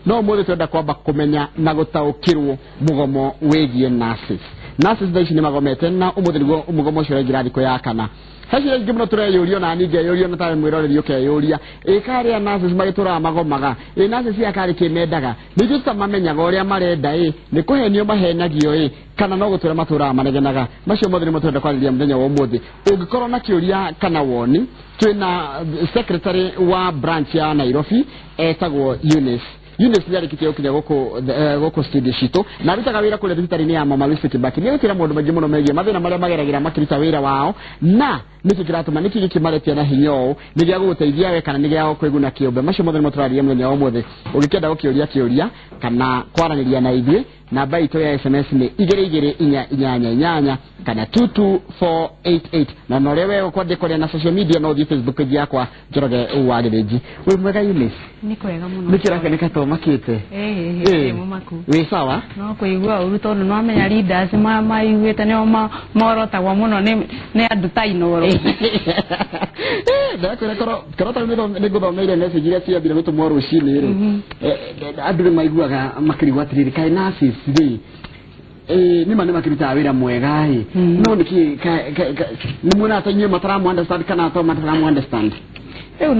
No mũthĩ twenda kwamba kũmenya na gũtaũkĩrwo mũgomo wĩgiĩ nurses. Nurses thaa ici nĩ magomete na ũmũthĩ nĩguo mũgomo ũcio ũraingĩra thikũ ya kana. He ciũria ingĩ mũno tũreyũria, ona niĩ ngeyũria, na tawe mwĩroreri ũkeyũria, ĩ karĩa nurses magĩtũraga magomaga, ĩ nurses aya karĩ kĩ mendaga? Nĩ ithuĩ tũtamamenyaga ũrĩa marenda, ĩ nĩ kũhenio mahenagio, ĩ kana no gũtũra matũraga manegenaga? Macio mothe nĩmo tũrenda kwarĩrĩria mũthenya wa ũmũthĩ. Ũngĩkorwo na kĩũria kana woni, twĩna secretary wa branch ya Nairobi etagwo Eunice. Eunice nĩ arĩkĩtie gũkinya gũkũ gũkũ studio citũ na arutaga wĩra kũrĩa thibitarĩ-inĩ ya Mama Lucy Kibaki. Nĩ egũtwĩra maũndũ maingĩ mũno megiĩ mathĩna marĩa mageragĩra makĩruta wĩra wao, na nĩkĩ kĩratũma, nĩkĩ gĩkĩmaretia na hinya ũũ, nĩ gĩa gũgũteithia we kana nĩ gĩa kwĩguna kĩũmbe. Macio mothe nĩmo tũrarĩria mũthenya wa ũmũthĩ. Ũngĩkĩenda gũkĩũria kĩũria kana kwaranĩria na ithuĩ, namba itũ ya SMS nĩ 22488 kana 22488, na ũrĩa we ũkwandĩka ũrĩa na social media, no ũthiĩ Facebook page yakwa, Njoroge wa Gĩthĩnji. Wĩ mwega, Eunice? Nĩ kwega mũno. Nĩkĩ ũrakeneka to makĩte? Ĩĩ, mũmaku. Wĩ sawa? No kũigua ũru tondũ nĩwamenya leaders maiguĩte nĩo morotagwo mũno nĩ andũ ta Inooro. Ndakwĩra korwo tarĩu nĩ ngũthomeire message iria ciambire gũtũmwo rũcinĩ rĩ, andũ nĩ maiguaga makĩrigwo atĩrĩrĩ, kaĩ nurses rĩ, nĩma nĩ makĩrutaga wĩra mwega ĩ, no nĩkĩ nĩ muonaga ta inyuĩ mataramu understand kana to mataramu understand? Rĩu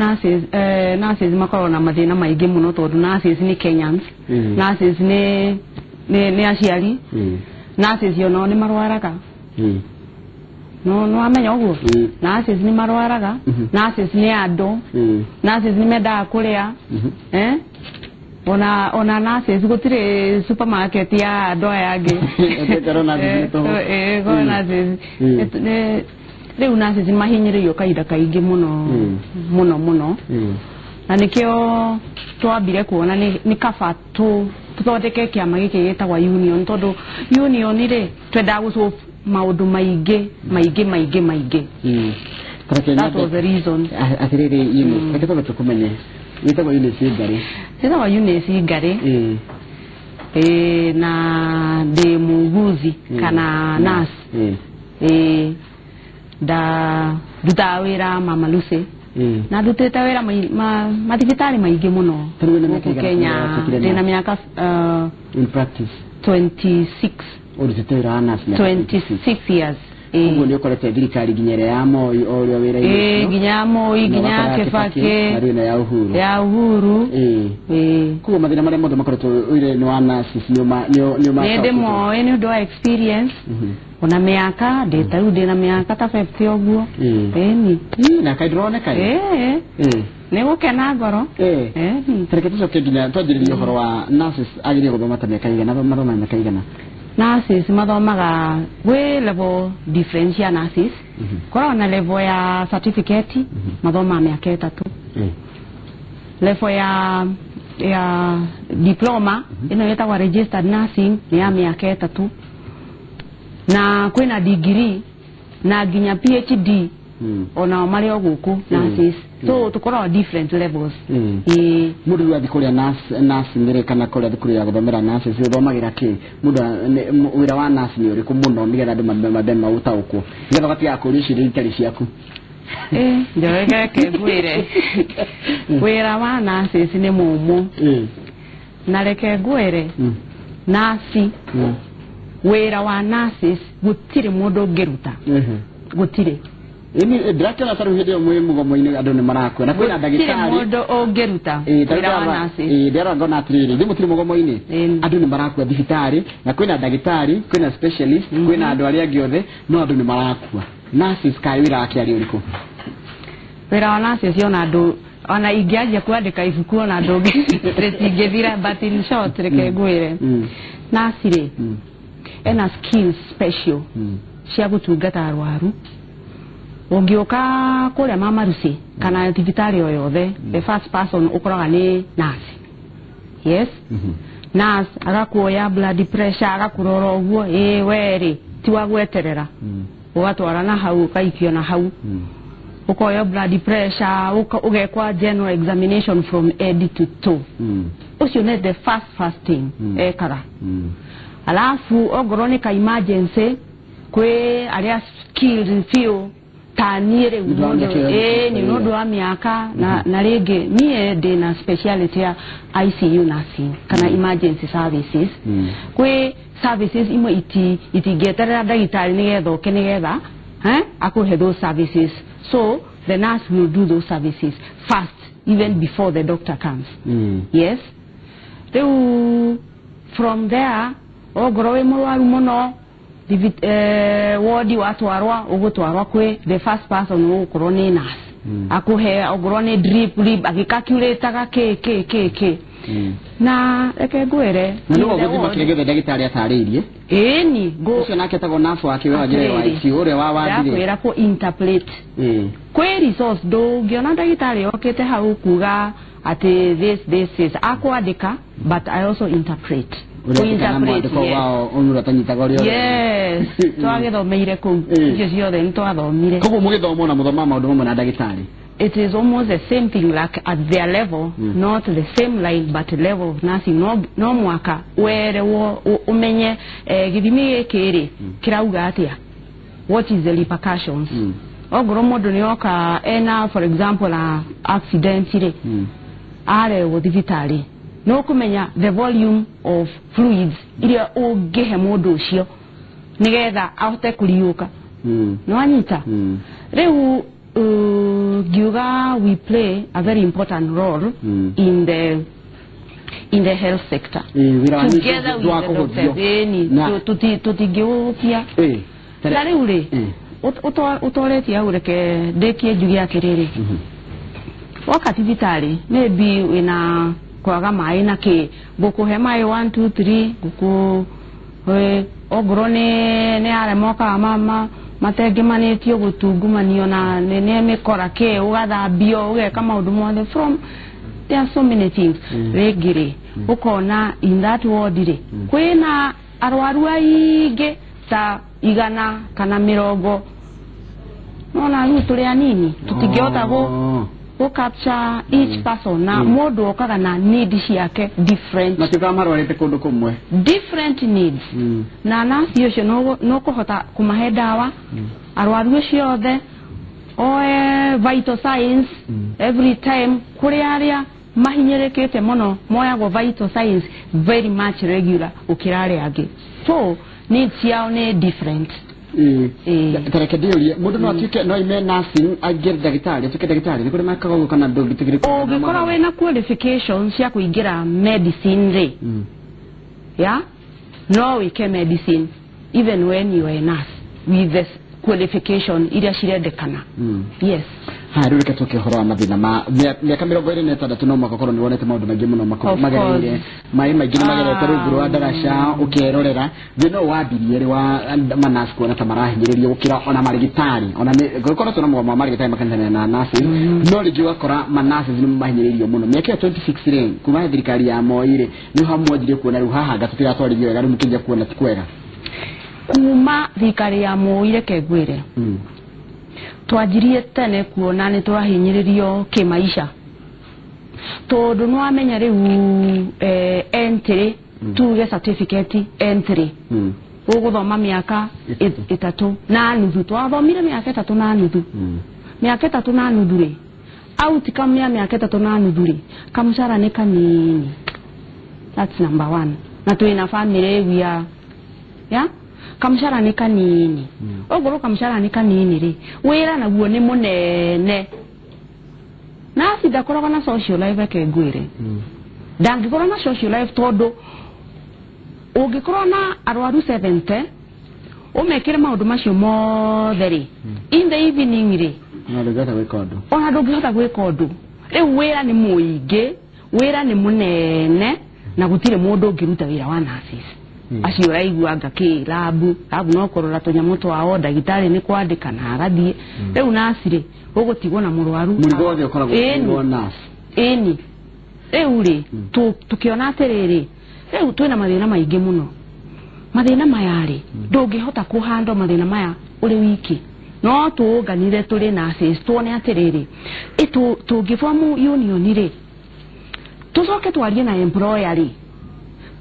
nurses makoragwo na mathĩna maingĩ mũno tondũ nurses nĩ Kenyans. Nurses nĩ aciari. Nurses onao nĩ marwaraga. No nĩwamenya ũguo? Nurses nĩ marwaraga. Nurses nĩ andũ. Nurses nĩ mendaga kũrĩa. Eh? Ona nurses gũtirĩ supermarket ya andũ aya angĩ. Ĩkorwo nurses nĩ tũhũ. Korwo nurses rĩu nurses nĩ mahinyĩrĩirio kahinda kaingĩ mũno, mũno mũno, na nĩkĩo twambire kuona nĩ kaba tũthondeke kĩama gĩkĩ gĩtagwo union, tondũ union rĩ twendaga gũsolve maũndũ maingĩ maingĩ maingĩ maingĩ. Tareke That was the reason. Atĩrĩrĩ Eunice, reke twambe tũkũmenye. Wĩtagwo Eunice Ngarĩ? Njĩtagwo Eunice Ngarĩ. Ĩĩ, na ndĩ muuguzi kana nurse. Ĩĩ, nda ndutaga wĩra Mama Lucy na ndutĩte wĩra mathibitarĩ maingĩ mũno Ta rĩu wĩna mĩaka gũkũ ĩigana Kenya. kuma watuĩkire Ndĩna nurse? mĩaka In practice. 26. Ũrutĩte wĩra wa nurse mĩaka 26 years. Ũguo Ĩĩ. nĩ ũkorete thirikari nginya ĩrĩa ya Moi o ũrĩa wĩra-inĩ Ĩĩ, ũcio. nginya ya Moi, Na nginya ya ũgakora Kibaki, na rĩu ĩno ya Uhuru. Ya Uhuru. Ĩĩ. Koguo mathĩna marĩa mothe makoretwo wĩra-inĩ wa nurses nĩ ũma Nĩ ndĩmoĩ nĩ ũndũ wa experience ona mĩaka ndĩ ta rĩu ndĩna mĩaka ta 50 ũguo. Ĩni. Ĩ, na kaĩ ndũroneka ĩ? Ĩĩ. Nĩ gũkena ngoro. Ĩni. Tareke tũcoke nginya twanjĩrĩrie ũhoro wa nurses, agĩrĩire gũthoma ta mĩaka igana, mathomaga mĩaka igana? Nurses mathomaga gwĩ level difference ya nurses. Koragwo na level ya certificate, mathomaga mĩaka 3. Level ya diploma ĩno ĩtagwo registered nursing nĩ ya mĩaka 3, na kwĩna degree na nginya PhD, onao marĩ o gũkũ nurses, so tũkoragwo different levels. Ĩĩ. Mũndũ rĩu athiĩ kũrĩa nursing rĩ, kana kũrĩa thukuru ya gũthomera nurses, ũthomagĩra kĩ? Mũndũ wĩra wa nurse nĩ ũrĩkũ mũno, nĩgetha andũ mambe maũtaũkwo, nĩgetha ũgatigaga kũũria ciũria itarĩ ciaku? Ĩ, Njoroge, reke ngwĩre, wĩra wa nurses nĩ mũmũ, na reke ngwĩre, nasi wĩra wa nurses gũtirĩ mũndũ ũngĩruta. Gũtirĩ. Ĩni ndĩrakĩona ta rĩu hĩndĩ ĩyo mwĩ mũgomo-inĩ andũ nĩ marakua na kwĩna Gũtirĩ ndagĩtarĩ. mũndũ ũngĩruta Ta rĩu wĩra wa nurses. Ĩĩ, ndĩrarora ngona atĩrĩrĩ, ithuĩ mũtirĩ mũgomo-inĩ, andũ nĩ marakua thibitarĩ, na kwĩna ndagĩtarĩ, kwĩna specialist, kwĩna andũ arĩa angĩ othe, no andũ nĩ marakua. Nurses kaĩ wĩra wake arĩ ũrĩkũ? Wĩra wa nurses, ona andũ ona ingĩanjia kwandĩka ibuku ona andũ rĩtingĩthira, but in short reke ngwĩre, nurse rĩ, ena skills special cia gũtungata arwaru. Ũngĩũka kũrĩa Mama Lucy kana thibitarĩ o yothe, the first person ũkoraga nĩ nurse. Yes, nurse agakuoya blood pressure, agakũrora ũguo, ĩ we rĩ ti wa gweterera, ũgatwara na hau, ũkaikio na hau, ũkoya blood pressure, ũgekwa general examination from head to toe. Ũcio nĩ the first thing ekaga. Alafu ongorwo nĩ ka emergency, kwĩ arĩa skilled biũ ta Ta niĩ rĩu nĩ ũndũ wa mĩaka na rĩngĩ niĩ ndĩna speciality ya ICU nursing kana emergency services. Kwĩ services imwe itingĩeterera ndagĩtarĩ nĩgetha oke nĩgetha akũhe those services. So the nurse will do those services first even before the doctor comes. Yes. Rĩu from there ongorwo wĩ mũrwaru mũno wodi watwarwa ũgũtwarwa kwĩ the first person ũgũkorwo nĩ nurse. Akũhe ongorwo nĩ drip agĩcalculataga kĩ na reke ngwĩre na nĩwe ũgũthima kĩrĩa gĩothe ndagĩtarĩ atarĩirie. Ĩni ũcio nake etagwo nurse wake wa njĩra wa ICU ũrĩa wa wadi rĩ. Ndakwĩra kũ interpret kwĩ resource ndũngĩona ndagĩtarĩ okĩte hau kuga atĩ this is akwandĩka, but I also interpret. Yes, twagĩthomeire kũu icio ciothe nĩ twathomire. Koguo mũgĩthoma na mũthoma maũndũ mamwe na ndagĩtarĩ. It is almost the same thing, like at their level, not the same line but level of nursing. No mwaka werwo umenye gĩthimi gĩkĩ rĩ kĩrauga atĩa, what is the repercussions. Ongorwo mũndũ nĩ oka ena for example a accident rĩ arehwo thibitarĩ nĩ ũkũmenya the volume of fluids iria ũngĩhe mũndũ ũcio nĩgetha ahote kũriũka. Nĩ wanyita? Rĩu ngiuga we play a very important role in the health sector. Together with the doctors. Ĩni tũtingĩũkia. Na rĩu rĩ ũtoretie hau reke ndĩkie njuge atĩrĩrĩ, woka thibitarĩ maybe wĩna kwaga maĩ na kĩ ngũkũhe maĩ 1 2 3 ngũkũ ongorwo nĩ arĩa mokaga matengemanĩtio gũtungumanio na nĩ mĩkora kĩ ũgathambio ũgeka maũndũ mothe from there are so many things. Rĩngĩ rĩ ũkona in that ward rĩ kwĩna arwaru aingĩ ta 100 kana 80 nona rĩu tũrĩ anini tũtingĩhota go capture each person na mũndũ okaga na need ciake different. Matiugaga marwarĩte kũndũ kũmwe. Different needs. Na nurse ũcio no kũhota kũmahe ndawa arwaru acio othe oe vital signs every time. Kũrĩ arĩa mahinyĩrĩkĩte mũno moyagwo vital signs very much regular gũkĩra arĩa angĩ. So needs ciao nĩ different. Tareke ndiũrie mũndũ no atuĩke no aime nursing aingĩre ndagĩtarĩ atuĩke ndagĩtarĩ nĩ kũrĩ mekaga ũguo kana ndũngĩtĩkĩrĩka? Ũngĩkorwo wĩna qualifications cia kũingĩra medicine rĩ, yeah, no wĩke medicine even when you are a nurse with the qualification iria cirendekana. Yes. Haya rĩu reke tũke ũhoro wa mathĩna ma mĩaka 26 no mwaka ũkorwo nĩ wonete maũndũ maingĩ mũno magereire maĩ maingĩ nĩ magerete rungu rwa ndaraca ũkerorera thĩna ũyũ wambirie rĩ wa manasi kuona ta marahinyĩrĩrio gũkĩra ona marĩgĩtarĩ ona gũkoretwo na mũgomo wa marĩgĩtarĩ makanithanĩra na nurses no rĩngĩ ũgakora manurses nĩ mahinyĩrĩirio mũno. Mĩaka ĩyo 26 rĩ kuma thirikari ya Moi rĩ nĩ ho mwanjirie kuona rĩu haha anga tũtiratwarithio wega rĩu mũkĩanjia kuona ti kwega. Kuma thirikari ya Moi reke ngwĩre twanjirie tene kuona nĩ tũrahinyĩrĩrio kĩmaica tondũ nĩ wamenya rĩu entry tuge certificate entry ũgũthoma mĩaka 3.5 twathomire mĩaka 3.5 mĩaka 3.5 rĩ outcome ya mĩaka 3.5 rĩ kamũcara nĩ kanini. That's number one. Na twĩna family we are yeah kamũcara nĩ kanini. Ũngorwo kamũcara nĩ kanini rĩ wĩra naguo nĩ mũnene. Nasi ndakoragwo na social life reke ngwĩre ndangĩkorwo na social life tondũ ũngĩkorwo na arwaru 70 ũmekĩre maũndũ macio mothe rĩ in the evening rĩ ona ndũngĩhota gwĩka ũndũ ona ndũngĩhota gwĩka ũndũ. Rĩu wĩra nĩ mũingĩ wĩra nĩ mũnene na gũtirĩ mũndũ ũngĩruta wĩra wa nurses acio ũraigua anga kĩ labu no kũrora tũnyamũ twao ndagĩtarĩ nĩ kwandĩka na agathiĩ. Rĩu nurse rĩ ũgũtigwo na mũrwaru mũrigo wothe ũkoragwo ũkuĩrwo nurse. Ĩni rĩu rĩ tũkĩona atĩrĩrĩ rĩu twĩna mathĩna maingĩ mũno. Mathĩna maya rĩ ndũngĩhota kũhandwo mathĩna maya ũrĩ wiki no tũũnganire tũrĩ nurses tuone atĩrĩrĩ tũngĩbomu union rĩ tũcoke twarie na employer rĩ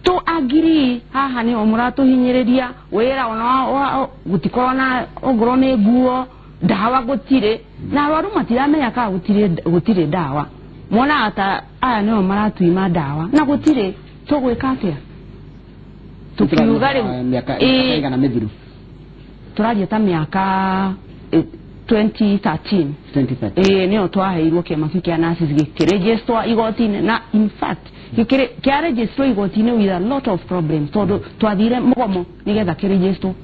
to agree haha nĩho mũratũhinyĩrĩria wĩra ona gũtikorwo na ongorwo nĩ nguo Ndawa gũtirĩ na arwaru matiramenya kana gũtirĩ ndawa. Mona ata aya nĩo maratuima ndawa na gũtirĩ, tũgwĩka atĩa? Tukiuga rĩu mĩaka ĩigana mĩthiru? Tũraria ta mĩaka 2013. 2013. Nĩyo twaheirwo kĩama kĩu kĩa nurses gĩkĩregisterwo igoti-inĩ, na in fact kĩaregisterwo igoti-inĩ with a lot of problems, tondũ twathire mũgomo nĩgetha kĩregisterwo.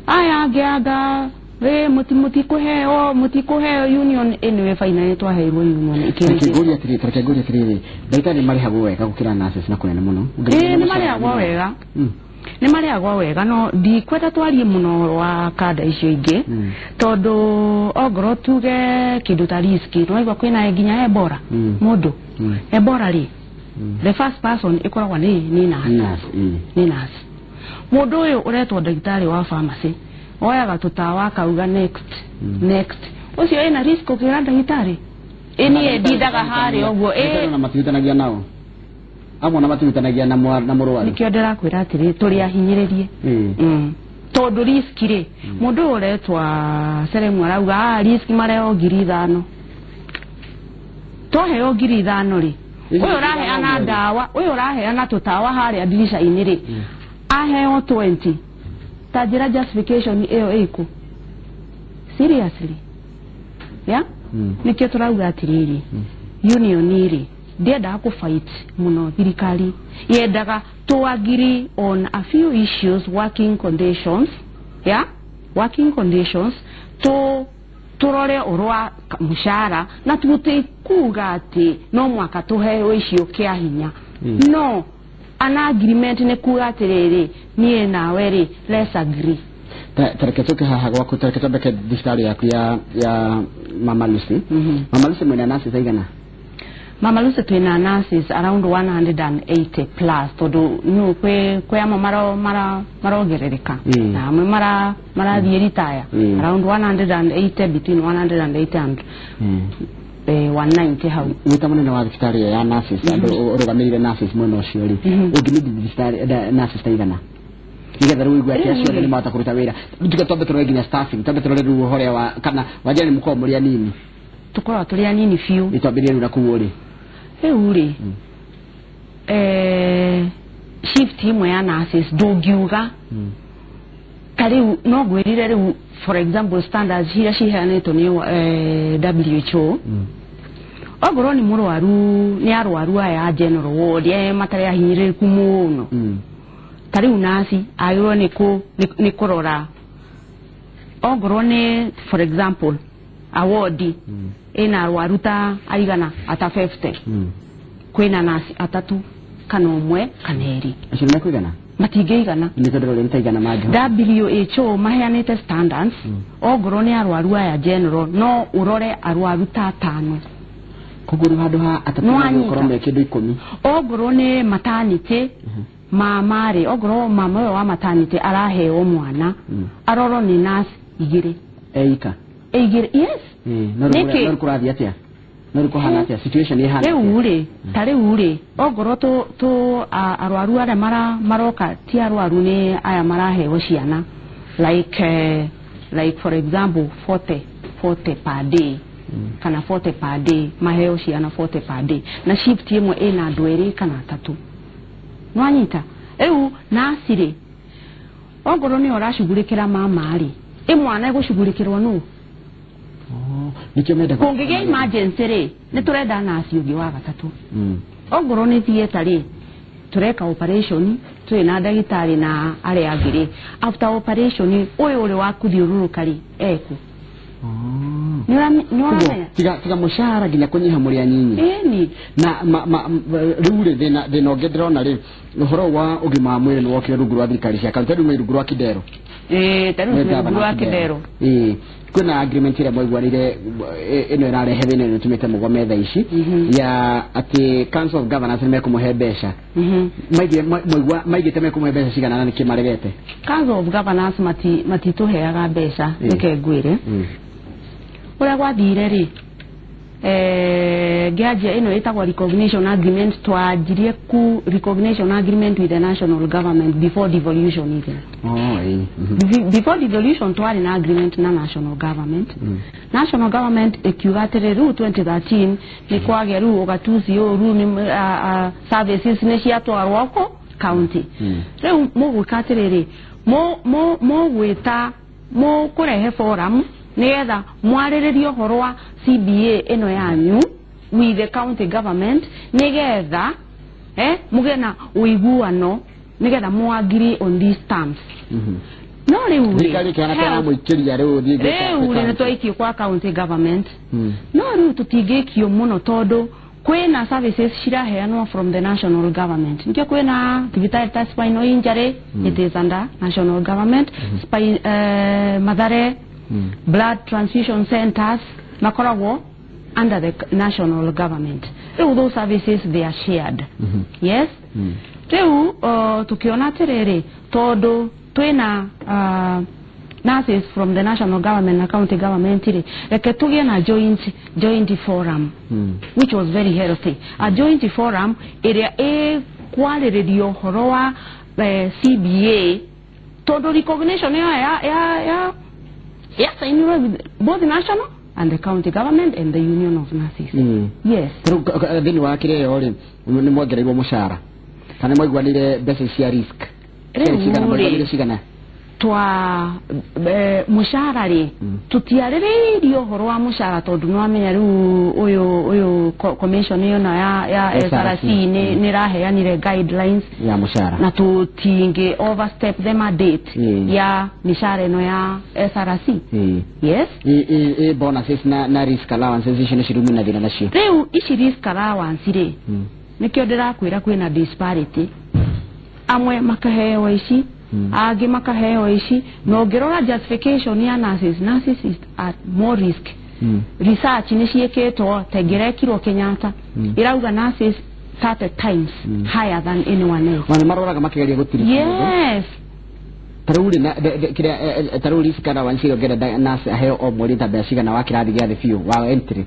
Aya angĩ anga we mũtikũheo union. Anyway, finally twaheirwo union ĩkĩregisterwo. Reke ngũrie atĩrĩrĩ, ndagĩtarĩ marĩhagwo wega gũkĩra nurses na kũnene mũno? Ĩĩ, nĩ marĩhagwo wega. Nĩ marĩhagwo wega, no ndikwenda twarie mũno wa kanda icio ingĩ, tondũ ongorwo tuge kĩndũ ta risk, nĩwaigua kwĩna nginya Ebola. Mũndũ Ebola rĩ, the first person ĩkoragwo nĩ nurse. Nĩ nurse. Mũndũ ũyũ ũretwo ndagĩtarĩ wa pharmacy oyaga tũtawa akauga next, next, ũcio ĩna risk ũkĩra ndagĩtarĩ. Ĩniĩ ndindaga harĩa ũguo. Na matihutanagia nao amwe, na matihutanagia na mũrwaru. Nĩkĩo ndĩrakwĩra atĩrĩ, tũrĩ ahinyĩrĩrie. Tondũ risk rĩ, mũndũ ũyũ ũretwa Seremu arauga risk mareheo 5,000. Twaheo 5,000 rĩ, ũyũ ũraheana ndawa, ũyũ ũraheana tũtawa harĩa ndirica-inĩ rĩ, aheo 20. Ta njĩra justification ĩyo ĩkũ? Seriously? Yeah? Nĩkĩo tũrauga atĩrĩrĩ, union rĩ ndiendaga kũ fight mũno thirikari, yendaga to agree on a few issues, working conditions, yeah, working conditions, to turore ũhoro wa mũcara, na tũtikuga atĩ no mwaka tũheo icio kĩa hinya. No an agreement nĩ kuga atĩrĩrĩ, niĩ nawe rĩ, let's agree. Tareke tũke haha gwaku, tareke twambeke thibitarĩ yaku ya Mama Lucy. Mama Lucy mwĩna nurses aigana? Mama Lucy twĩna nurses around 180 plus, tondũ nĩ kwĩ amwe marongerereka na amwe marathiĩ retire. Around 180, between 180 and 190 hau. Wĩta mũnene wa thibitarĩ ĩyo ya nurses, andũ ũrũgamĩrĩire nurses mwena ũcio rĩ, ũngĩmĩthi thibitarĩ nurses ta igana nĩgetha rĩu ũigue atĩ acio othe nĩ mahota kũruta wĩra? Tuge twambe tũrore nginya staffing, twambe tũrore rĩu ũhoro wa kana wanjia nĩ mũkoragwo mũrĩ anini. Tũkoragwo tũrĩ anini biũ. Nĩ twambĩrĩrie rĩu na kũu ũrĩ. Rĩu rĩ, shift imwe ya nurses ndũngiuga ta rĩu no ngwĩrire rĩu, for example, standards iria ciheanĩtwo nĩ WHO, ongorwo nĩ mũrwaru, nĩ arwaru aya general ward aya matarĩ ahinyĩrĩrĩku mũno, ta rĩu nurse agĩrĩirwo nĩ kũrora ongorwo nĩ, for example, a ward ĩna arwaru ta aigana ata 50, kwĩna nurse atatũ kana ũmwe kana erĩ. Acio nĩ mekũigana? Matingĩigana. Nĩkĩo ndĩroria nĩ ta igana mangĩhota. WHO maheanĩte standards, ongorwo nĩ arwaru aya general no ũrore arwaru ta atano. Koguo rĩu handũ ha atatũ megũkorwo me kĩndũ 10. Ongorwo nĩ maternity, mama rĩ, ongorwo mama ũyũ wa maternity araheo mwana, arorwo nĩ nurse igĩrĩ. Eika. Igĩrĩ, yes. No rĩu kũrathiĩ atĩa? No rĩu kũhana atĩa? Situation ĩhana atĩa? Rĩu rĩ, ta rĩu rĩ, ongorwo tũ arwaru arĩa maroka ti arwaru, nĩ aya maraheo ciana, like for example 40 per day, kana 40 per day, maheo ciana 40 per day, na shift ĩmwe ĩna andũ erĩ kana atatũ. Nĩwanyita? Rĩu nurse rĩ, ongorwo nĩwe ũracugurĩkĩra mama rĩ, ĩ mwana ĩgũcugurĩkĩrwo nũ? Nĩkĩo mendaga. Kũngĩgĩa emergency rĩ, nĩ tũrenda nurse ũngĩ wa gatatũ. Ongorwo nĩ theatre rĩ, tũreka operation, twĩ na ndagĩtarĩ na arĩa angĩ rĩ, after operation ũyũ ũrĩ wa kũthiũrũrũka rĩ, eku. Nĩũramenya? Tiga mũcara nginya kũnyiha mũrĩ anyinyi. Ĩni. Na rĩu rĩ, thĩna ũngĩ ndĩrona rĩ, ũhoro wa ũgima wa mwĩrĩ nĩ wokire rungu rwa thirikari cia kaunti, rĩu mwĩ rungu rwa Kidero. Ta rĩu twĩ rungu rwa Kidero. Kwĩna agreement ĩrĩa mwaiguanĩire ĩno ĩrarehe thĩna ĩno ĩtũmĩte mũgome thaa ici, ya atĩ Council of Governors nĩ mekũmũhe mbeca. Maigĩte mekũmũhe mbeca cigana na nĩkĩ maregete? Council of Governors matitũheaga mbeca, reke ngwĩre. Ũrĩa gwathire rĩ, Ngianjia ĩno ĩtagwo recognition agreement, twanjirie ku recognition agreement with the national government before devolution even. Oh, ĩĩ. Before devolution twarĩ na agreement na national government. National government ĩkiuga atĩrĩ, rĩu 2013 nĩ kwagĩa rĩu ũgatuci ũũ, rĩu nĩ services nĩ ciatwarwo kũ county. Rĩu mũgwĩka atĩrĩrĩ, mũgwĩta mũkũrehe forum nĩgetha mwarĩrĩrie ũhoro wa CBA ĩno yanyu with the county government, nĩgetha mũgĩe na ũiguano, nĩgetha mũ agree on these terms. No rĩu rĩ, Thirikari ĩkĩhana ta yamũikĩria rĩu thiĩ. Rĩu rĩ, nĩtwaikio kwa county government. No rĩu tũtingĩikio mũno tondũ kwĩna services ciraheanwo from the national government. Nikĩo kwĩna thibitarĩ ta spinal injury, it is under national government. Spine, Mathare blood transfusion centers makoragwo under the national government. Rĩu those services, they are shared. Yes. Rĩu tukiona atĩrĩrĩ, tondũ twĩna nurses from the national government na county government rĩ, reke tũgĩe na joint forum, which was very healthy, a joint forum ĩrĩa ĩkwarĩrĩria ũhoro wa CBA, tondũ recognition ĩyo ya sainirwo with both national and the county government and the union of nurses. Yes. Rĩu thĩinĩ wa kĩrĩa ĩyo rĩ, nĩ mwongereirwo mũcara kana nĩ mwaiguanĩire mbeca cia risk? Rĩu Cigana rĩ, mwaiguanĩire cigana? Twa mũcara rĩ, tũtiarĩrĩirie ũhoro wa mũcara tondũ nĩwamenya rĩu ũyũ commission ĩyo na ya SRC. SRC nĩ ĩraheanire guidelines ya mũcara, na tũtingĩ overstep the mandate ya mĩcara ĩno ya SRC. Yes. Ĩ bonuses na risk allowances icio nĩ cirumĩ na thĩna nacio? Rĩu ici risk allowance rĩ, nĩkĩo ndĩrakwĩra kwĩna disparity. Amwe makaheo ici, angĩ makaheo ici, na ũngĩrora justification ya nurses, nurses is at more risk. Research nĩ ciĩkĩtwo ta ĩngĩrekirwo Kenyatta, ĩrauga nurses 30 times higher than anyone else. Na nĩ maroraga makĩgeria gũtirika. Yes. Ta rĩu rĩ, kĩrĩa ta rĩu risk allowance ĩrĩa ũngĩenda nurse aheo o mweri ta mbeca cigana, wa kĩrathi gĩa thĩ biũ, wa entry,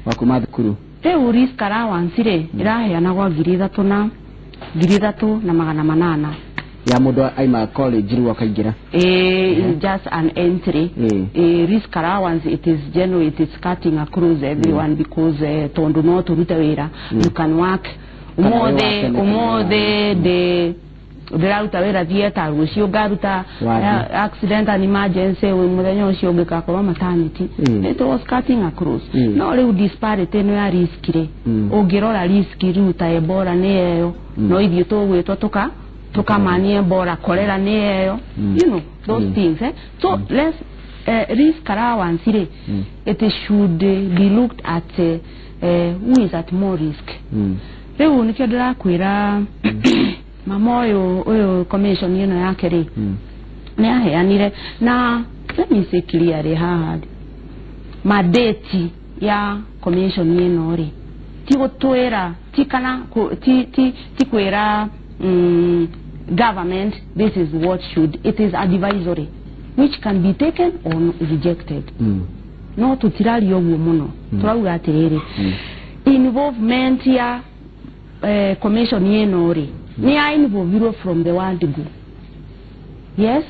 wa kuma thukuru? Rĩu risk allowance rĩ, ĩraheanagwo 3,800. Ya mũndũ aima college rĩu akaingĩra? Just an entry. Risk allowance, it is general, it is cutting across everyone, because tondu no turute wira, you can work Kana wĩ wa umuthi tene kana umuthi ndi ndĩraruta wĩra theatre, rũciũ ngaruta Wadi. Accident and emergency, wĩ mũthenya ũcio ũngĩ ngakorwo maternity. It was cutting across. No rĩu disparity ĩno ya risk rĩ, ũngĩrora risk rĩu ta Ebola nĩ ĩyo, no ithuĩ tũgwĩtwo tukamanie Ebola, cholera nĩ ĩyo, you know those things, eh? So let's risk allowance rĩ, it should be looked at who is at more risk. Rĩu nĩkĩo ndĩrakwĩra mama ũyũ commission ĩno yake rĩ, nĩ aheanire, na let me say clearly haha, mandate ya commission ĩno rĩ, ti gũtwĩra, ti kana ti kwĩra government this is what should. It is advisory which can be taken or rejected. No tutiraria ũguo mũno, tũrauga atĩrĩrĩ, involvement ya commission ĩno rĩ, nĩ ya involvirwo from the word go. Yes,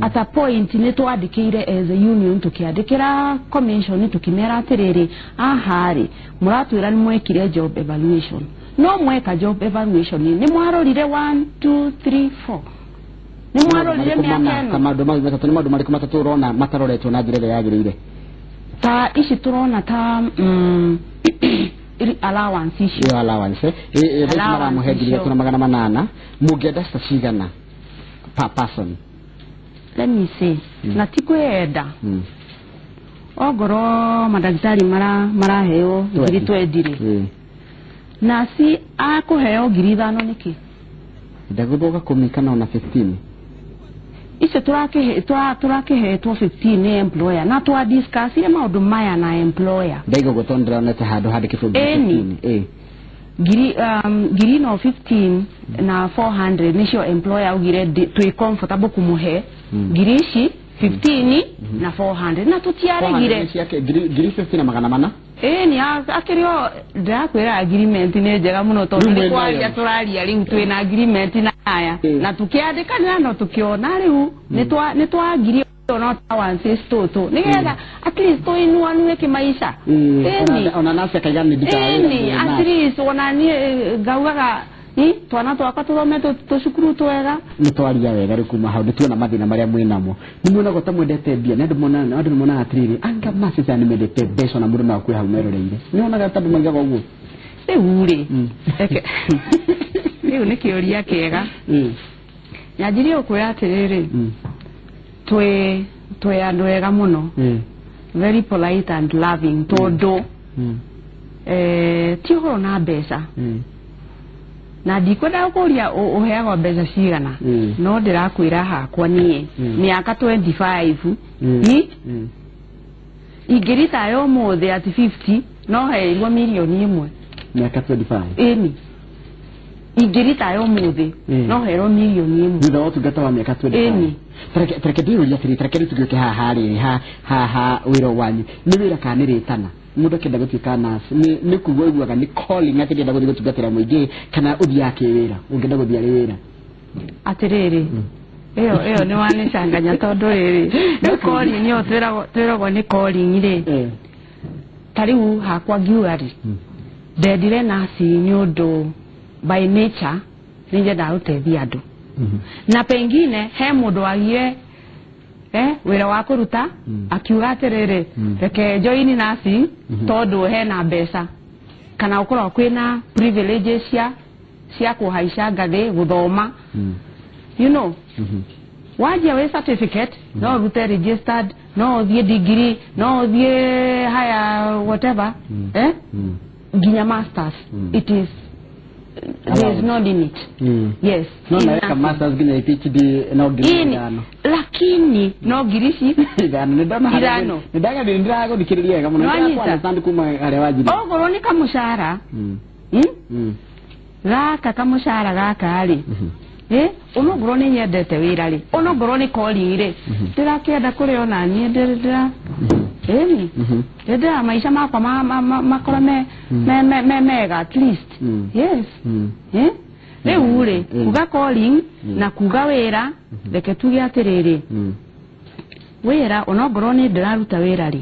at a point nĩ twandĩkĩire as a union, tũkĩandĩkĩra commission tũkĩmera atĩrĩrĩ, aha rĩ, mũratwĩra nĩ mwekire job evaluation, no mweka job evaluation nĩ mwarorire 1 2 3 4, nĩ mwarorire mĩaka Ta ĩno? Maũndũ mau matatũ, nĩ maũndũ marĩkũ matatũ ũrona mataroretwo na njĩra ĩrĩa yagĩrĩire? Ta ici tũrona ta allowance icio. Ĩyo allowance, ĩ Allowance maramũhe ngiri icio. 3,800, mũngĩenda ta cigana per person? Let me say, na ti kwĩyenda, ongorwo mandagĩtarĩ maraheo 20,000 rĩ, nasi akũheo 5,000 nĩkĩ? Ndagũthũka 10 kana ona 15. Icio tũrakĩhetwo 15 nĩ employer, na twa discussire maũndũ maya na employer. Ndaiga ũguo tondũ ndĩronete handũ handĩkĩtwo ngiri Ĩni. 15. Ĩ. Ngiri no 15 na 400 nĩcio employer augire twĩ comfortable kũmũhe ngiri ici. 15 na 400 na tutiaregire ciake ngiri 50 na magana mana. Ĩni akĩrĩ ndĩrakwĩra agreement nĩ njega mũno tondũ nĩ kwaria tũraria rĩu twĩna agreement na aya na tũkĩandĩkanĩra no tũkĩona rĩu nĩ twagirio no allowances tũtũ nĩgetha at least tũinuanue kĩmaica. Ĩni ona nasi akaiga nĩ ndutaga wĩra. Ĩni at least ona niĩ ngaugaga twana twakwa tũthome tũcukuru twega. Nĩ twaria wega rĩu kuma hau nĩ tuona mathĩna marĩa mwĩnamo. Nĩ muonagwo ta mwendete mbia nĩ andũ monaga andũ monaga atĩrĩrĩ anga nurses aya nĩ mendete mbeca na mũndũ no akue hau meroreire. Nĩ wonaga ta andũ maigaga ũguo? Rĩu rĩ rĩu nĩ kĩũria kĩega. Nyanjirie gũkwĩra atĩrĩrĩ twĩ andũ ega mũno, very polite and loving tondũ ti ũhoro na mbeca. Na ndikwenda gũkũria ũheagwo mbeca cigana no ndĩrakwĩra hakwa niĩ mĩaka 25 ni ingĩritaya ũmũthĩ at 50 no heirwo mirioni 1. Mĩaka 25? Ĩni ingĩritaya ũmũthĩ no heirwo mirioni 1 thutha wa ũtungata wa mĩaka 25. Ĩni tareke ndĩyũrie atĩrĩ, tareke rĩu tũgĩũke haha rĩrĩ haha wĩra wanyu nĩ wĩra kana nĩ rĩtana? Mũndũ akĩenda gũtuĩka nurse nĩ kuga ũiguaga nĩ calling atĩ ndĩrenda gũthiĩ gũtungatĩra mũingĩ kana ũthiaga kĩwĩra ũngĩenda gũthiĩ arĩ wĩra? Atĩrĩrĩ ĩyo nĩ wanĩcanganya tondũ rĩrĩ rĩu calling ĩyo twĩragwo nĩ calling rĩ ta rĩu hakwa ngiuga rĩ ndendire nurse nĩ ũndũ by nature nĩ nyendaga gũteithia andũ na pengine he mũndũ wagire wĩra wa kũruta akiuga atĩrĩrĩ reke join nursing tondũ hena mbeca kana ũkorwo kwĩna privileges cia kũhaica ngathĩ gũthoma you know wanjia wĩ certificate no ũrute registered no ũthiĩ degree no ũthiĩ higher whatever nginya masters. It is there is no limit. Yes. No na masters nginya PhD no ngiri ithano. Lakini no ngiri ici ithano nĩ ndona ithano. Nĩ ndaga ndĩragũthikĩrĩria wega mũno. Nĩ understand kuma harĩa wanjirie. Ogorwo nĩ kamũcara. Gaka kamũcara gaka rĩ. Onongorwo nĩ nyendete wĩra rĩ. Onongorwo nĩ calling rĩ. Ndĩrakĩenda kũrĩ ona niĩ ndĩra ĩni. Ndĩra maica makwa makorwo me mega at least. Yes. Rĩu rĩ kuga calling na kuga wĩra reke tuge atĩrĩrĩ wĩra onongorwo nĩ ndĩraruta wĩra rĩ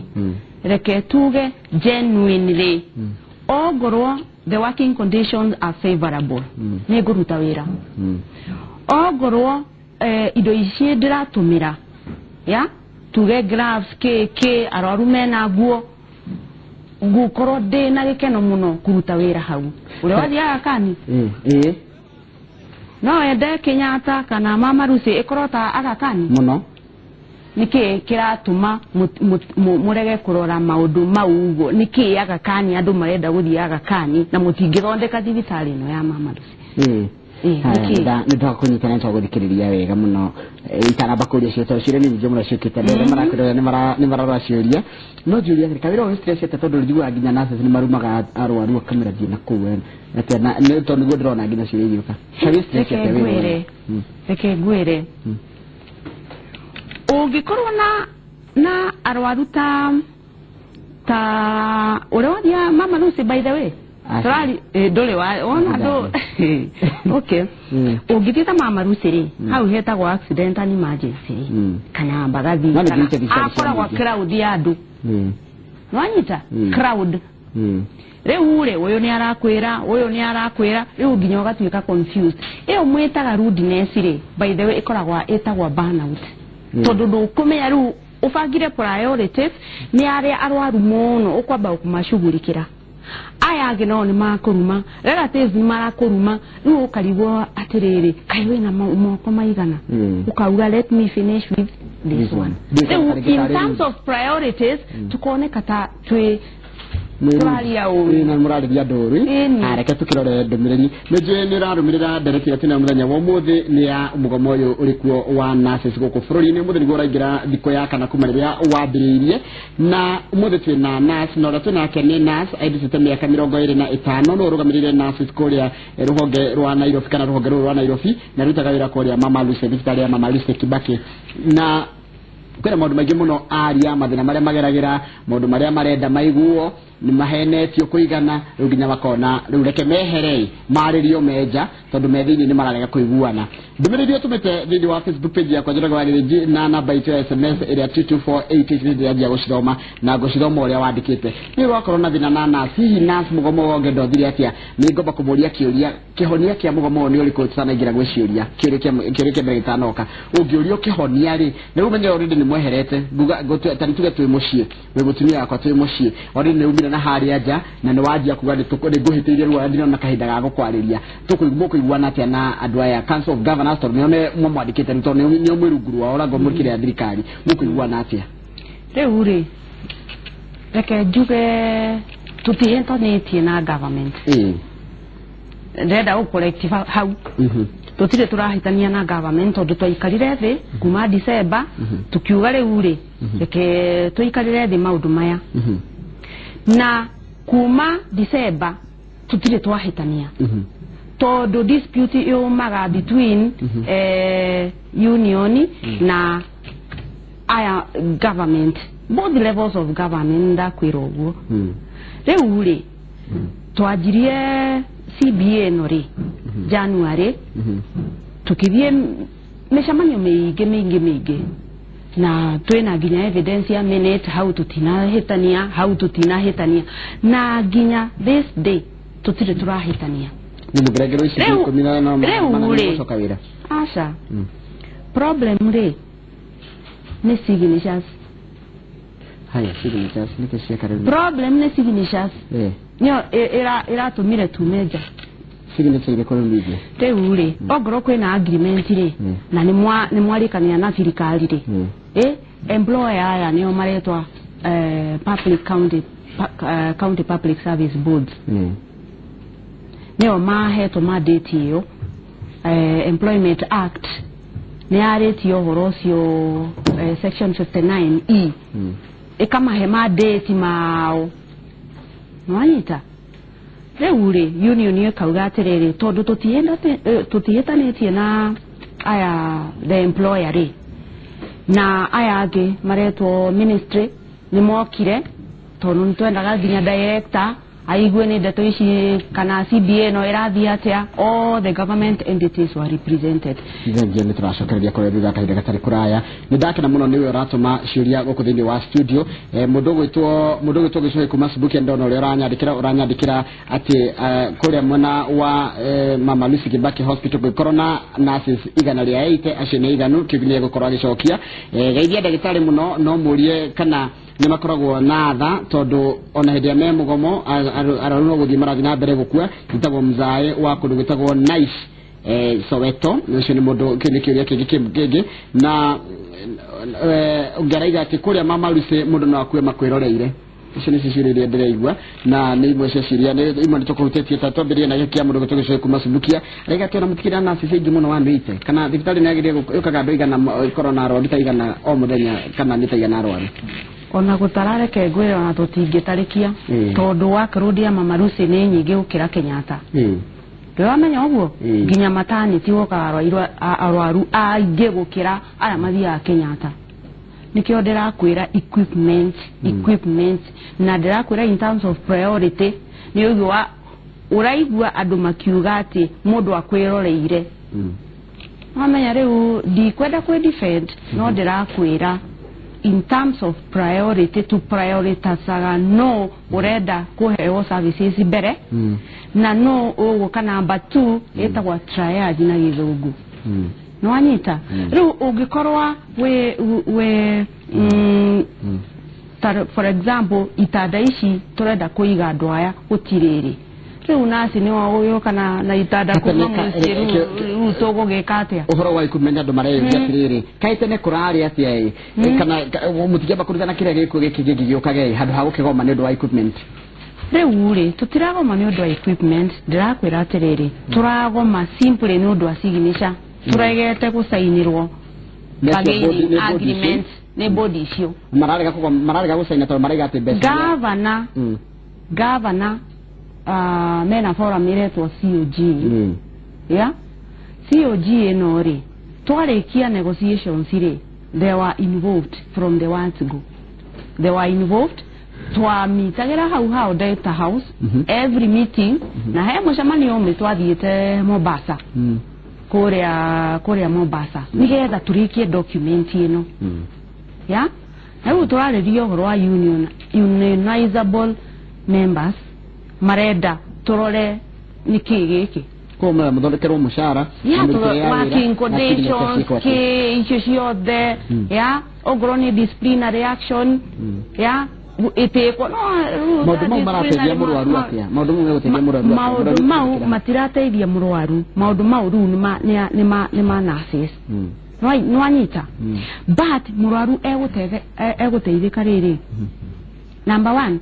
reke tuge genuinely ongorwo the working conditions are favorable nĩ ngũruta wĩra ongorwo indo ici ndĩratũmĩra ya tuge gloves kĩ arwaru mena nguo ngukorwo ndĩ na gĩkeno mũno kũruta wĩra hau ũrĩa wathiaga kani no ende Kenyatta kana Mama Lucy ĩkorwo ta Aga Khan mũno nĩkĩ kĩratũma mũrege kũrora maũndũ mau ũguo nĩkĩ Aga Khan andũ marenda gũthiĩ Aga Khan na mũtingĩthondeka thibitarĩ ĩno ya Mama Lucy? Nĩ ndakũnyita na twagũthikĩrĩria wega mũno itaramba kũria cio tondũ ciũria nĩ nyingĩ mũno ciũkĩte andũ arĩa marakwĩrora nĩ marora ciũria no njũria atĩrĩ kawĩra ũyũ stress atĩa tondũ njiguaga nginya nurses nĩ marumaga arwaru akamera thiĩ na kũu atĩa na tondũ nĩguo ndĩrona nginya ciũria igĩũka. Reke ngwĩre ũngĩkorwo na arwaru ta ũrĩa wathiaga Mama Lucy by the way Tũrari ndũrĩ wona andũ okay ũngĩthiĩ ta Mama Lucy rĩ hau hetagwo accident and emergency rĩ kana mbagathi kana akoragwo crowd ya andũ nĩwanyita crowd rĩu rĩ ũyũ nĩ arakwĩra ũyũ nĩ arakwĩra rĩu nginya ũgatuĩka confused. Ĩyo mwĩtaga rudeness rĩ by the way ĩkoragwo ĩtagwo burnout tondũ ndũkũmenya rĩu ũbangire priorities nĩ arĩa arwaru mũno ũkwamba kũmacugurikĩra aya angĩ nao nĩ makũruma relatives nĩ marakũruma rĩu ũkarigwo atĩrĩrĩ kaĩ wĩna moko maigana ũkauga let me finish with this one. Rĩu in terms of priorities tukoneka ta twĩ tũraria ũru na mũrarĩria andũ ũru. Reke tũkĩrore ndũmĩrĩri nĩ njũĩ nĩ ũrarũmĩrĩra ndereti ĩrĩa twĩnayo mũthenya wa ũmũthĩ nĩ ya mũgomo ũyũ ũrĩkuo wa nurses gũkũ bũrũri-inĩ. Ũmũthĩ nĩguo ũraingĩra thikũ ya kana kuma rĩrĩa wambĩrĩirie na ũmũthĩ twĩna nurse na ũrĩa twĩnake nĩ nurse aindĩcĩte mĩaka 25 no ũrũgamĩrĩire nurses kũrĩa rũhonge rwa Nairobi kana rũhonge rũrũ rwa Nairobi na rutaga wĩra kũrĩa Mama Lucy thibitarĩ ya Mama Lucy Kibaki na Kwĩna maũndũ maingĩ mũno aria mathĩna marĩa mageragĩra, maũndũ marĩa marenda maiguo nĩ mahenetio kũigana, rĩu nginya makona rĩu reke mehere marĩrio menja tondũ me thĩinĩ nĩ mararega kũiguana. Ndũmĩrĩri ũtũmĩte thĩinĩ wa Facebook page yakwa Njoroge wa Gĩthĩnji na namba itũ ya SMS ĩrĩa 22488 ndĩranjia gũcithoma na ngũcithoma ũrĩa wandĩkĩte. Nĩ ũrakorwo na thĩna na nurse, hihi nurse mũgomo wonge ndothire atĩa? Nĩ ngomba kũmũria kĩũria, kĩhonia kĩa mũgomo ũyũ nĩ ũrĩkũ tutanaingĩra gwĩ ciũria? Kĩũria kĩa mbere gĩtanoka, ũngĩũrio kĩhonia rĩ, nĩ ũmenye already nĩ mweherete, nguga ta nĩ tuge twĩ mũciĩ, wĩ mũtumia wakwa twĩ mũciĩ, already nĩ umire na harĩa nja na nĩ wanjia kuga nĩ ngũhĩtĩirie rĩu ndinona kahinda ga gũkwarĩria, mũkũiguana atĩa na andũ aya Council of Governors, tondũ nĩo mwamwandĩkĩte rĩu, tondũ nĩo mwĩ rungu rwao ũrĩa mũrĩ ya thirikari, mũkũiguana atĩa? Rĩu rĩ, reke njuge tũtihĩtanĩtie na government. Ndĩrenda gũ correct hau. Tũtirĩ tũrahĩtania na government tondũ twaikarire thĩ kuma December tukiuga rĩu rĩ, reke tũikarĩre thĩ maũndũ maya. Na kuma December tũtirĩ twahĩtania tondũ dispute yumaga between union na aya government, both levels of government, ndakwĩra ũguo. Rĩu rĩ, twanjirie CBA ĩno rĩ January, tukithie mĩcemanio mĩingĩ mĩingĩ mĩingĩ na twĩna nginya evidence ya minute hau, tũtinahĩtania hau, tũtinahĩtania na nginya this day tũtirĩ tũrahĩtania. Nĩ mũngĩrengerwo icunjĩ 15 Rĩu rĩ, gũcoka wĩra? Aca. Problem rĩ nĩ signatures. Haya, signatures nĩkĩ cieka rĩu? Problem nĩ signatures. Nĩyo ĩratũmire tume nja. Signature irĩkũ rĩu ningĩ? Rĩu rĩ, ongorwo kwĩna agreement rĩ, na nĩ mwarĩkanĩra na thirikari rĩ, employer aya nĩo maretwa public county county public service boards, nĩo mahetwo mandate ĩyo. Employment Act nĩ yarĩtie ũhoro ũcio, section 59 E ĩkamahe mandate mao, nĩwanyita? Rĩu rĩ, union ĩkauga atĩrĩrĩ, tondũ tũtihĩtanĩtie na aya the employer rĩ, na aya angĩ maretwo ministry nĩ mokire, tondũ nĩ twendaga nginya director aigue nĩ ndeto ici kana CBA no ĩrathiĩ atĩa. All the government entities were represented. Thengia, nĩ tũracokereria kũrĩa thutha kahinda gatarĩ kũraya. Nĩ ndakena mũno nĩwe ũratũma ciũria gũkũ thĩinĩ wa studio. Mũndũ ũgwĩtwo Gĩcũhĩ kuma Subukia, ndona ũrĩa ũranyandĩkĩra atĩ kũrĩa mwena wa Mama Lucy Kibaki Hospital gũgĩkorwo na nurses 180, acio nĩ aiganu? Kĩu nĩ egũkorwo agĩcokia. Geithia ndagĩtarĩ mũno, no mũrie kana nĩ makoragwo na tha, tondũ ona hĩndĩ ĩrĩa me mũgomo arwaru no gũthiĩ marathiĩ na mbere gũkua. Gĩtagwo mzae wa kũndũ gwĩtagwo Nice Soweto, ũcio nĩ mũndũ. Kĩu nĩ kĩũria kĩngĩ na ũngĩ araiga atĩ kũrĩa Mama Lucy mũndũ no akue makwĩroreire. Icio nĩcio ciũria iria ndĩraigua na nĩ imwe cia ciũria, nĩ imwe nĩ tũkũhutĩtie ta twambĩrĩrie na gĩkĩ kĩa mũndũ gwĩtwo Gĩcũhĩ kuma Subukia, araiga atĩ ona mũtikĩrĩ na nurses aingĩ mũno 180, kana thibitarĩ nĩ yagĩrĩire yũkaga andũ igana, ĩkorwo na arwaru ta 100 o mũthenya, kana nĩ ta 100 arwaru? Ona gũtarareke ngwĩre, ona tũtingĩtarĩkia tondũ workload ya Mama Lucy nĩ nyingĩ gũkĩra Kenyatta. Ndĩramenya ũguo. Nginya maternity wokaga arwaru aingĩ gũkĩra aya mathiaga Kenyatta. Nĩkĩo ndĩrakwĩra equipment, equipment, na ndĩrakwĩra in terms of priority nĩ ũigua ũraigua andũ makiuga atĩ mũndũ akwĩroreire. Wamenya rĩu ndikwenda kwĩ defend, no ndĩrakwĩra in terms of priority to prioritizaga no ũrenda kũheo services mbere na no ũgũka number 2, ĩtagwo triage na Gĩthũngũ. Nĩwanyita? Rĩu ũngĩkorwa wĩ ta for example itanda ici tũrenda kũiga andũ aya gũtirĩrĩ, rĩu naci nĩ wagũgĩũka na itanda kuma mũciĩ, rĩu tũgũgĩka atĩa? Ũhoro wa equipment, andũ mareyũria atĩrĩrĩ, kaĩ tene kũrarĩ atĩa ĩ, kana mũtingĩamba kũrutana kĩrĩa gĩkuo gĩkĩ kĩngĩ gĩũkage ĩ, handũ ha gũkĩgoma nĩ ũndũ wa equipment? Rĩu rĩ, tũtiragoma nĩ ũndũ wa equipment. Ndĩrakwĩra atĩrĩrĩ, tũragoma simply nĩ ũndũ wa signature tũregete gũcainĩrwo. Nĩ acio bargaining nĩ board icio? Agreement nĩ board icio. Mararega gũcaina tondũ maraiga atĩ mbeca Gavana, gavana, mena forum ĩretwo COG. Ya COG ĩno rĩ, twarĩkia negotiations rĩ, They were involved from the word go. They were involved. Twamitagĩra hau hau Delta House every meeting na he mũcemanio ũmwe twathiĩte Mombasa kũrĩa Mombasa nĩgetha tũrĩkie document ĩno ya na rĩu tũrarĩria ũhoro wa unionizable members marenda tũrore nĩkĩ gĩkĩ Ko mũthondekerwo mũcara ya working conditions kĩ icio ciothe ya ongorwo nĩ disciplinary action ya ĩtĩkwo no maũndũ mau marateithia mũrwaru atĩa? Maũndũ mau megũteithia mũrwaru atĩa? Maũndũ mau matirateithia mũrwaru. Maũndũ mau rĩu nĩ ma nurses nĩwanyita but mũrwaru egũteithĩka rĩrĩ. Number one,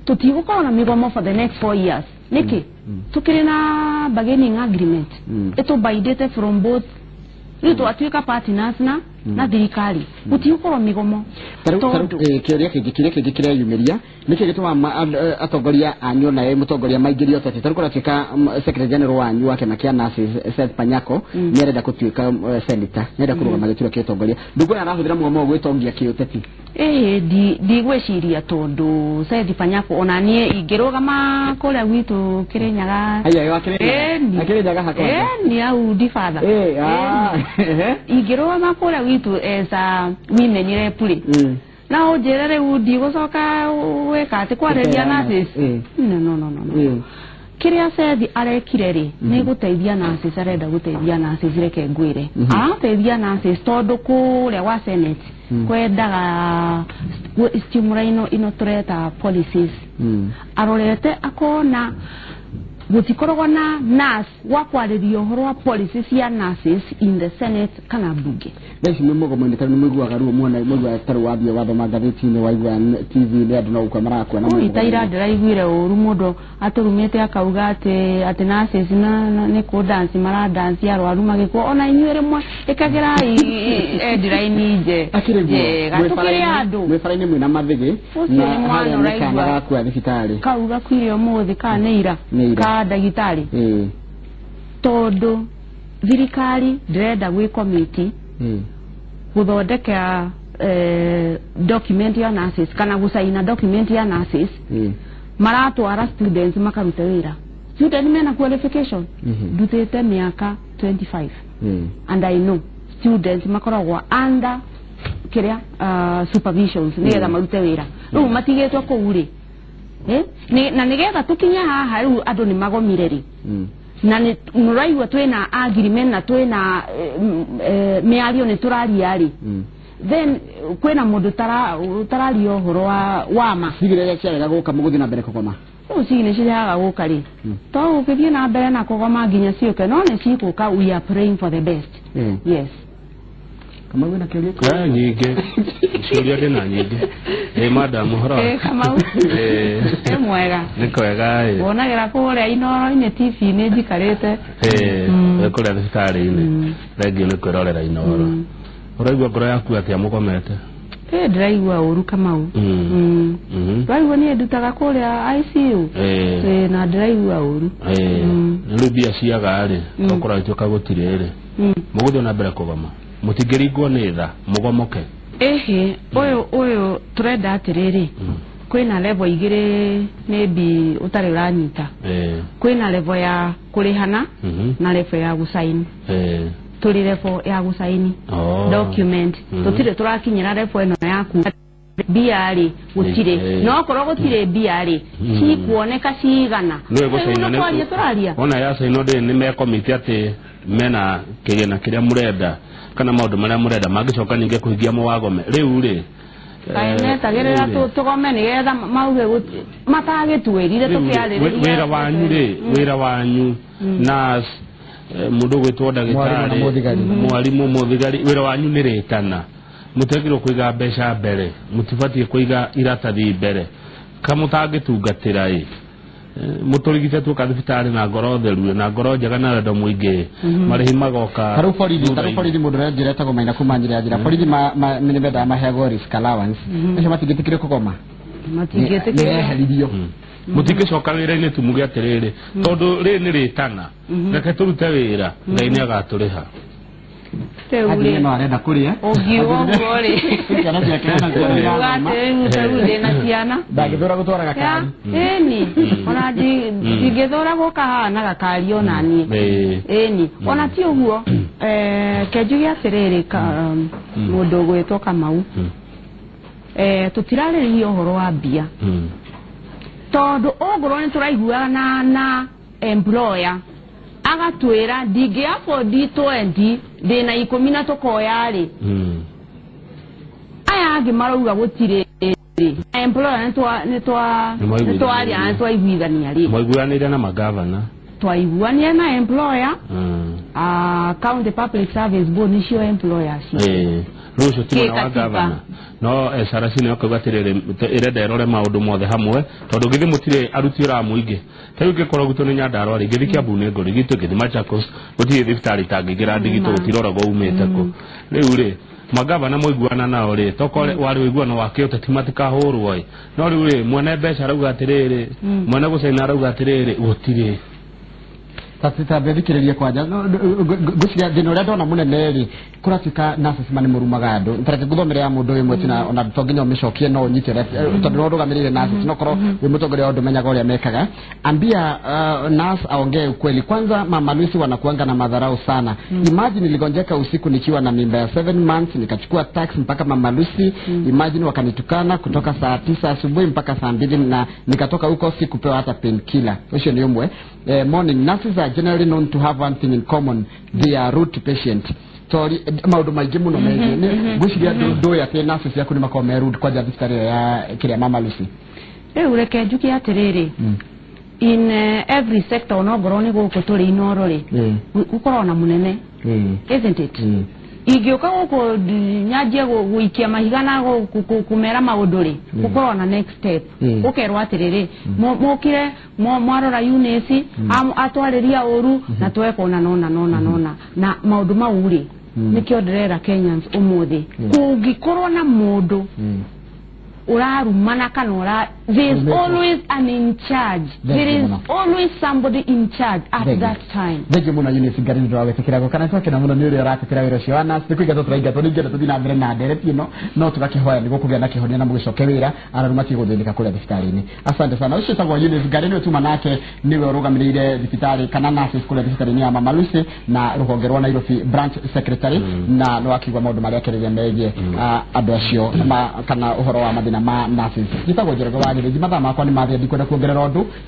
tũtigũkorwo na mĩgomo for the next 4 years. Nĩkĩ? Tukĩrĩ na bargaining agreement ĩtũbaindĩte from both rĩu twatuĩka partners na thirikari gũtigũkorwo mĩgomo. Tondũ kĩũria kĩngĩ kĩreyumĩria nĩkĩ gĩtũmaga atongoria anyu na mũtongoria maingĩrio ũteti? Tarĩu kũratuĩka secretary general wanyu wa kĩama kĩa nurses Seth Panyako nĩarenda gũtuĩka senator, nĩarenda kũrũgama gĩturwa kĩa ũtongoria. Ndũkuona arahũthĩra mũgomo ũyũ gwĩtongia kĩũteti? Ĩĩ ndigwĩciria tondũ Seth Panyako ona niĩ ingĩrũgama kũrĩa gwitũ Kĩrĩnyaga. Kĩrĩnyaga hakwa. Ĩĩ hau ndibatha. Ingĩrũgama kũrĩa gwitũ as a women rep rĩ na ũnjĩre rĩu ndigũcoka gwĩka atĩ kwarĩria nurses. No. Kĩrĩa Seth arekire rĩ nĩ gũteithia nurses, arenda gũteithia nurses, reke ngwĩre arateithia nurses tondũ kũrĩa gwa Senate kwendaga stimula ino tũreta policies arorete akona gũtikoragwo na nurse wa kwarĩria ũhoro wa policies cia nurses in the Senate kana bunge. Thaa ici mwĩ mũgomo-inĩ tarĩu nĩ mũiguaga ruo muona mũiguaga tarĩu wathiĩ wathoma ngathĩti-inĩ waigua TV-inĩ andũ no gũkua marakua na mũgomo. Ta ira ndĩraiguire ũru mũndũ atũrumĩte akauga atĩ nurses nĩ kũ dance maradansi arwaru magĩkua. Ona inyuĩ rĩmwe ĩkagĩrai headline nje njega tũkĩrĩ andũ mwĩ bara-inĩ mwĩna mathĩgĩ na harĩa nĩ kana gakua thibitarĩ kau gakuire ũmũthĩ kana nĩ ira ka ndagĩtarĩ tondũ thirikari ndĩrenda gwĩ committee gũthondeka document ya nurses kana gũcaina document ya nurses maratwara students makarute wĩra. Student mena qualification ndutĩte mĩaka 25 and I know students makoragwo under kĩrĩa supervisions nĩgetha marute wĩra rĩu matigĩtwo kũu rĩ na nĩgetha tũkinye haha rĩu andũ nĩ magomire rĩ na nĩ mũraigua twĩna agreement na twĩna mĩario nĩ tũraria rĩ then kwĩna mũndũ tararia ũhoro wa ma cigĩrĩ iria ciarega gũka mũgũthiĩ na mbere kũgoma. Rĩu cigĩrĩ ciregaga gũka rĩ to gũgĩthiĩ na mbere na kũgoma nginya ciũke no nĩ cigũka. We are praying for the best. Yes. Kamau wĩna kĩũria? Nyingĩ ciũria ndĩna nyingĩ. Ĩ madam ũhoro? Kamau ĩ mwega. Nĩ kwega ĩ. Wonagĩra kũrĩa Inooro-inĩ TV-inĩ njikarĩte. Ĩ kũrĩa thibitarĩ-inĩ. Thengiũ nĩ kwĩrorera Inooro. Ũraigua ngoro yaku atĩa mũgomete? Ĩ ndĩraigua ũru Kamau. Ndĩraigua niĩ ndutaga kũrĩa ICU. Ĩ na ndĩraigua ũru. Rĩu mbia ciaga rĩ okorwo ituĩka gũtirĩ rĩ mũgũthiĩ na mbere kũgoma mũtingĩringwo nĩ tha mũgomoke? Ĩhĩ ũyũ tũrenda atĩrĩrĩ kwĩna level igĩrĩ maybe ũtarĩ ũranyita. Kwĩna level ya kũrĩhana na level ya gũcaini. Tũrĩ level ya gũcaini document tũtirĩ tũrakinyĩra level ĩno yaku mbia rĩ gũtirĩ no okorwo gũtirĩ mbia rĩ cikuoneka cigana. Nĩ tũraria ona yacainwo ndĩ nĩ mekomiti atĩ mena kĩgĩna kĩrĩa mũrenda kana maũndũ marĩa mũrenda mangĩcoka ningĩ kũhingia mũwagome rĩu rĩ metagĩrĩra tũgome nĩgetha mauge matagĩtuĩrire tũkĩarĩrĩria wĩra wanyu rĩ wĩra wanyu nurse mũndũ ũgwĩtwo ndagĩtarĩ mwarimũ mũthigari wĩra wanyu nĩ rĩtana mũtiagĩrĩirwo kũiga mbeca mbere mũtibatiĩ kũiga iratathi mbere kamũtangĩtungatĩra ĩ mũtũrigite tuoka thibitarĩ na ngoro theru na ngoro njega na wendo mũingĩ marĩhi magoka. Tarĩu borithi mũndũ ũrĩa njĩra etagwo Maina kuma njĩra njĩra borithi nĩ mendaga maheagwo risk allowance acio matingĩtĩkĩrio kũgoma matingĩtĩkĩrio nĩeheririo mũtingĩcoka wĩra-inĩ tu muge atĩrĩrĩ tondũ rĩrĩ nĩ rĩtana reke tũrute wĩra Ngai nĩ agatũrĩha. Rĩu no arenda kũrĩa ũngiuga ũguo rĩ ciana ciake nacio nĩ irathoma rĩu ta rĩu ndĩna ciana ndangĩthũra gũtwara gakari ĩni ona ndingĩthũra gũka haha na gakari ona niĩ ĩni ona ti ũguo kenjuge atĩrĩrĩ mũndũ ũgwĩtwo Kamau tũtirarĩrĩria ũhoro wa mbia tondũ ongorwo nĩ tũraiguana na employer agatwĩra ndingĩ afford 20 ndĩna 10 na tũkoya rĩ aya angĩ marauga gũtirĩ rĩ employer nĩtwaria na nĩtwaiguithania rĩ mwaiguanĩire na magavana twaiguanire na employer county public service board nicio employers rĩu ũcio ti mwena wa gavana no SRC nĩyo kauga atĩrĩrĩ ĩrenda ĩrore maũndũ mothe hamwe tondũ githĩ mũtirĩ aruti wĩra mũingĩ ta rĩu ingĩkorwo gwitũ nĩ Nyandarua rĩ ingĩthiĩ Kiambu nĩ ngũrigitwo ingĩthiĩ Machakos gũtirĩ thibitarĩ itangĩingĩra ndigitwo gũtiroragwo umĩte kũ rĩu rĩ magavana mwaiguana nao rĩ tokorwo warĩ ũiguano wa kĩũteti matikahũrwo ĩ no rĩu rĩ mwene mbeca arauga atĩrĩrĩ mwene gũcaina arauga atĩrĩrĩ gũtirĩ tambe thikĩrĩrie kwanja ngwĩciria thĩna ũrĩa ndona mũnene rĩ kũratuĩka nurses ma nĩ mũrumaga andũ tareke ngũthomere ya mũndũ ũyũ tina ona to nginya ũmĩcokie no ũnyite tondũ no ũrũgamĩrĩire nurses no korwo wĩ mũtongoria wa ũndũ menyaga ũrĩa mekaga ambia nurse aongee ukweli kwanza mama Lucy wanakuanga na madharau sana imagine niligonjeka usiku nikiwa na mimba ya 7 months nikachukua tax mpaka mama Lucy imagine wakanitukana kutoka saa 9 asubuhi mpaka saa 2 na nikatoka huko sikupewa hata painkiller ucio ni umwe morning nurses are generally known to have one thing in common they are rude to patient tori maundu maingi muno megie ngwiciria ndũĩ atĩ nurses yaku nĩ makoragwo me rude kwanja thibitarĩ ĩyo ya kĩrĩa mama Lucy rĩu reke njuke atĩrĩrĩ in every sector onongorwo nĩ gũkũ tũrĩ Inoro rĩ gũkoragwo na mũnene isn't it ingĩũka gũkũ nyanjie gũikia mahiga na kũmera maũndũ rĩ gũkorwo na next step ũkerwo atĩrĩrĩ mũkire mwarora Eunice atwarĩria ũru na tweka ũna nona nona nona na maũndũ mau rĩ nĩkĩo ndĩrera Kenyans ũmũthĩ kũngĩkorwo na mũndũ urarumana kana ura there is always an in charge there is always somebody in charge at that time thank you muno Eunice Ngari nĩ wagwĩtĩkĩra gũka na twakena mũno nĩ ũrĩa ũratĩkĩra wĩra ũcio wa nurse nĩ kũingatwo tũraingatwo ningĩenda tũthiĩ na mbere na ndereti ĩno no tũgakĩhoya nĩguo kũgĩa na kĩhonia na mũgĩcoke wĩra arwaru matige gũthĩnĩka kũrĩa thibitarĩ-inĩ asante sana ũcio wĩtagwo Eunice Ngari nĩwe tuma nake nĩwe ũrũgamĩrĩire thibitarĩ kana nurses kũrĩa thibitarĩ-inĩ ya Mama Lucy na rũhonge rwa Nairobi branch secretary na nĩ wakiuga maũndũ marĩa akĩrĩria megiĩ andũ acio kana ũhoro wa mathĩna ma nurses njĩtagwo Njoroge wa Gĩthĩnji mathaa makwa nĩ mathĩa ndikwenda kuongerera ũndũ.